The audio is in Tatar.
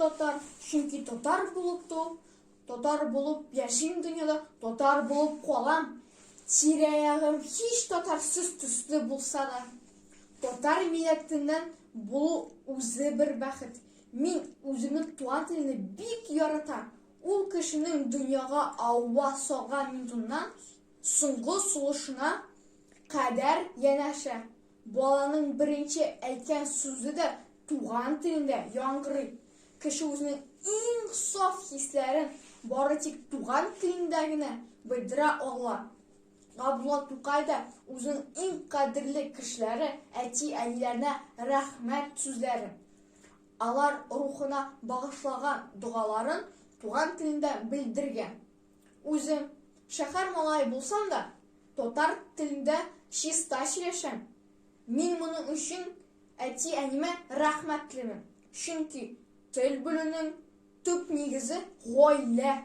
татар, чөнки татар булып туып, татар булып яшим дөньяда, татар булып калам. Тирә-ягым һич татарсыз төсле булса да. Татар милләтеннән булу үзе бер бәхет. Мин үземнең туган телемне бик яратам. Ул кешенең дөньяга аваз салган минутыннан соңгы сулышына кадәр янәшә. Баланың беренче әйткән сүзе дә туган телендә яңгырый. Кеше үзенең иң саф хисләрен бары тик туган телендә генә белдерә ала. Габдулла Тукай да үзенең иң кадерле кешеләре, әти-әниләренә рәхмәт сүзләрен, алар рухына багышлаган догаларын туган телендә белдергән. Үзем шәһәр малае булсам да, татар телендә чиста сөйләшәм. Мин моның өчен әти-әниемә рәхмәтлемен. Чөнки тел белүнең төп нигезе, гаилә.